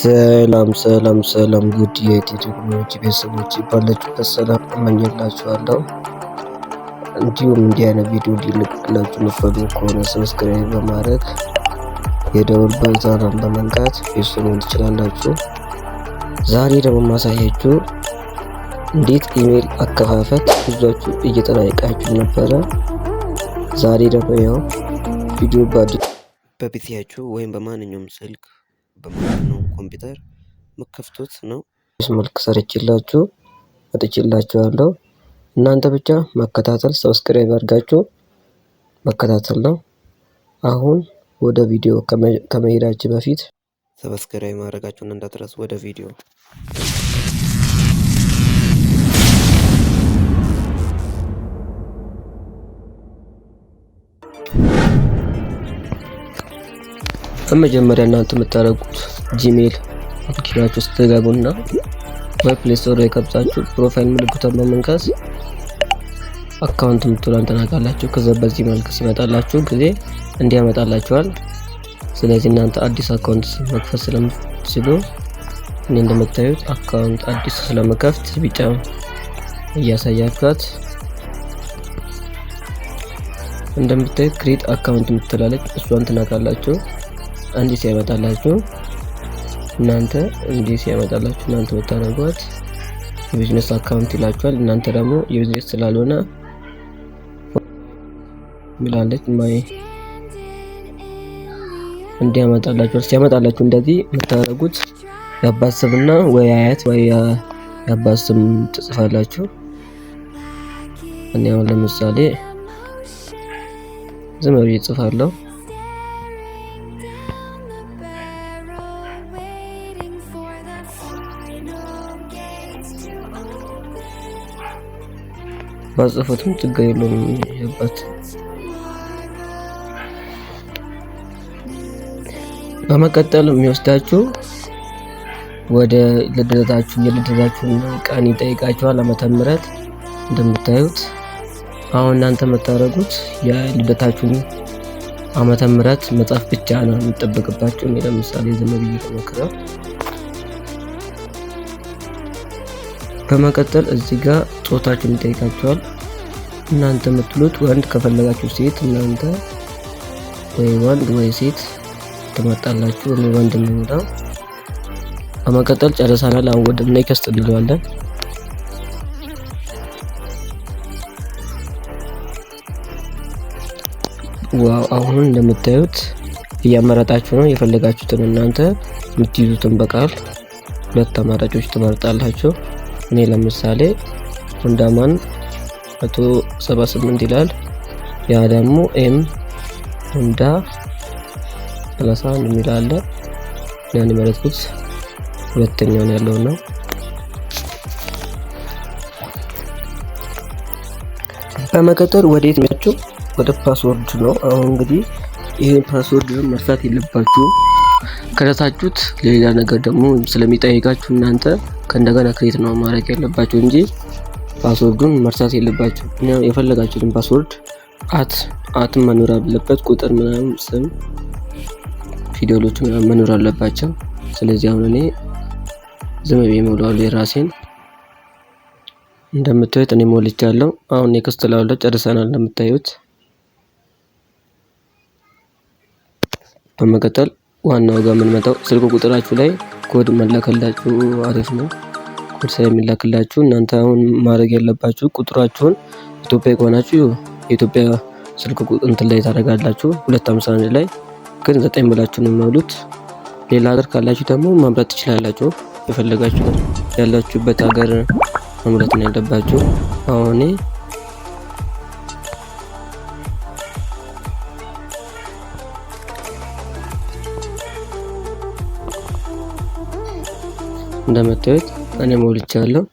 ሰላም ሰላም ሰላም ውድ የኢትዮ ቴክኖሎጂ ቤተሰቦች፣ ባላችሁበት ሰላም እመኝላችኋለሁ። እንዲሁም እንዲህ አይነት ቪዲዮ እንዲለቅላችሁ የምትፈልጉ ከሆነ subscribe በማድረግ የደወል button በመንካት ቤተሰብ መሆን ትችላላችሁ። ዛሬ ደግሞ ማሳያችሁ እንዴት ኢሜል አከፋፈት ብዙዎቻችሁ እየጠየቃችሁ ነበረ። ዛሬ ደግሞ ያው ቪዲዮ በ PC ያችሁ ወይም በማንኛውም ስልክ፣ በማንኛውም ኮምፒውተር መከፍቶት ነው። መልክ ሰርችላችሁ መጥቼላችኋለሁ። እናንተ ብቻ መከታተል፣ subscribe አድርጋችሁ መከታተል ነው። አሁን ወደ ቪዲዮ ከመሄዳችን በፊት subscribe ማድረጋችሁን እንዳትረሱ። ወደ ቪዲዮ። በመጀመሪያ እናንተ የምታደርጉት Gmail application ኣችሁ ውስጥ ትገቡና ወይ Play Store ላይ ከብታችሁ profile ምልክቷን በመንካት account የምትለዋን ትነካላችሁ። ከዛ በዚህ መልክ ሲመጣላችሁ ጊዜ እንዲህ ያመጣላችኋል። ስለዚህ እናንተ አዲስ account መክፈት ስለምትችሉ እኔ እንደምታዩት account አዲስ ስለመከፍት ቢጫ እያሳያችኋት እንደምታዩት create account የምትላለች፣ እሷን ትነካላችሁ። እንዲህ ሲያመጣላችሁ እናንተ የምታደርጓት የ business account ይላችኋል። እናንተ ደግሞ የቢዝነስ ስላልሆነ ሚላለች my እንዲህ ያመጣላችኋል። ሲያመጣላችሁ እንደዚህ የምታደርጉት የአባት ስምና ወይ አያት ወይ የአባት ስም ትጽፋላችሁ። እኔ አሁን ለምሳሌ ዝም ብዬ እጽፋለሁ። Waiting for the final gates to open. ባጽፉትም ችግር የለውም። የአባት በመቀጠል የሚወስዳችሁ ወደ ልደታችሁ፣ የልደታችሁን ቀን ይጠይቃችኋል። ዓመተ ምህረት እንደምታዩት አሁን እናንተ የምታደርጉት የልደታችሁን ዓመተ ምህረት መጻፍ ብቻ ነው የሚጠበቅባችሁ። እኔ ለምሳሌ ዝም ብዬ ልሞክረው። በመቀጠል እዚህ ጋር ጾታችሁን ይጠይቃችኋል። እናንተ የምትሉት ወንድ ከፈለጋችሁ ሴት፣ እናንተ ወይ ወንድ ወይ ሴት ትመርጣላችሁ። እኔ ወንድ ነው የምለው። በመቀጠል ጨርሰናል። አሁን ወደ next እንለዋለን። Wow፣ አሁን እንደምታዩት እያመረጣችሁ ነው። የፈለጋችሁትን እናንተ የምትይዙትን በቃል ሁለት አማራጮች ትመርጣላችሁ። እኔ ለምሳሌ ሆንዳማን 178 ይላል። ያ ደግሞ M ሆንዳ 31 የሚል አለ። ያን የመረጥኩት ሁለተኛውን ያለው ነው። በመቀጠል ወዴት ናቸው? ወደ password ነው። አሁን እንግዲህ ይህን password መርሳት የለባችሁ። ከረሳችሁት ሌላ ነገር ደግሞ ስለሚጠይቃችሁ እናንተ ከእንደገና create ነው ማድረግ ያለባችሁ እንጂ password ኡን መርሳት የለባችሁ። የፈለጋችሁትን password at ም መኖር አለበት፣ ቁጥር ምናምን፣ ስም፣ ፊደሎች ምናምን መኖር አለባቸው። ስለዚህ አሁን እኔ ዝም ብዬ እሞላዋለሁ የራሴን። እንደምታዩት እኔ ሞልቻለሁ። አሁን next እላለሁ። ጨርሰናል እንደምታዩት። በመቀጠል ዋናው ጋር የምንመጣው ስልክ ቁጥራችሁ ላይ ኮድ መላክላችሁ አሪፍ ነው። ኮድ ስለሚላክላችሁ እናንተ አሁን ማድረግ ያለባችሁ ቁጥራችሁን ኢትዮጵያ ከሆናችሁ የኢትዮጵያ ስልክ እንትን ላይ ታደርጋላችሁ፣ 251 ላይ ግን 9 ብላችሁ ነው የሚሞሉት። ሌላ ሀገር ካላችሁ ደግሞ መምረጥ ትችላላችሁ። የፈለጋችሁ ያላችሁበት ሀገር መምረጥ ነው ያለባችሁ። አሁን እኔ እንደምታዩት እኔ ሞልቻለሁ።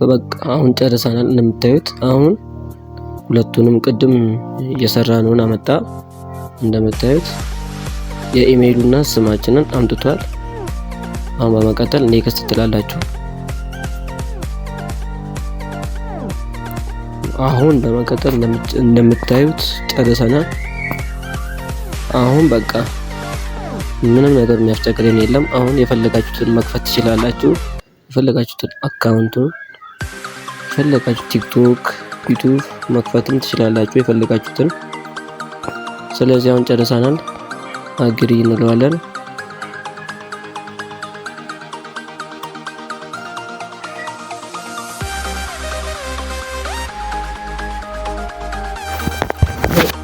በቃ አሁን ጨርሰናል። እንደምታዩት አሁን ሁለቱንም ቅድም እየሰራነውን አመጣ። እንደምታዩት የኢሜይሉና ስማችንን አምጥቷል። አሁን በመቀጠል next ትላላችሁ። አሁን በመቀጠል እንደምታዩት ጨርሰናል። አሁን በቃ ምንም ነገር የሚያስቸግረን የለም። አሁን የፈለጋችሁትን መክፈት ትችላላችሁ። የፈለጋችሁትን account ኡን የፈለጋችሁ ቲክቶክ፣ ዩቱብ መክፈትም ትችላላችሁ የፈለጋችሁትን። ስለዚህ አሁን ጨርሰናል። Agree እንለዋለን።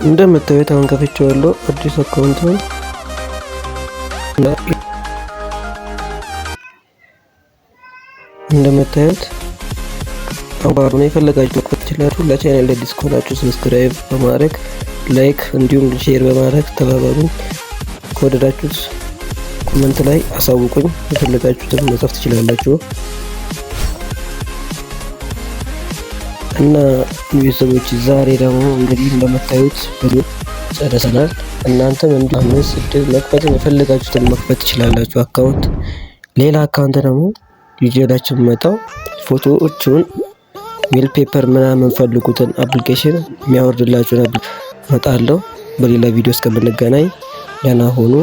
እንደምታዩት አሁን ከፍቼዋለሁ አዲስ account ነው። እንደምታዩት አባሩ ነው። የፈለጋችሁ መክፈት ትችላላችሁ። ለቻናል አዲስ ከሆናችሁ subscribe በማድረግ፣ like እንዲሁም share በማድረግ ተባበሩ። ከወደዳችሁት comment ላይ አሳውቁኝ። የፈለጋችሁትን መጻፍ ትችላላችሁ። እና ቤተሰቦች፣ ዛሬ ደግሞ እንግዲህ እንደምታዩት ጨርሰናል። እናንተም እንዲ አምስት ስድስት መክፈት የፈለጋችሁትን መክፈት ትችላላችሁ account። ሌላ account ደግሞ ይዤላችሁ መጣው፣ ፎቶዎቹን wallpaper ምናምን ፈልጉትን application የሚያወርድላችሁን መጣለሁ። በሌላ ቪዲዮ እስከምንገናኝ ደህና ሁኑ።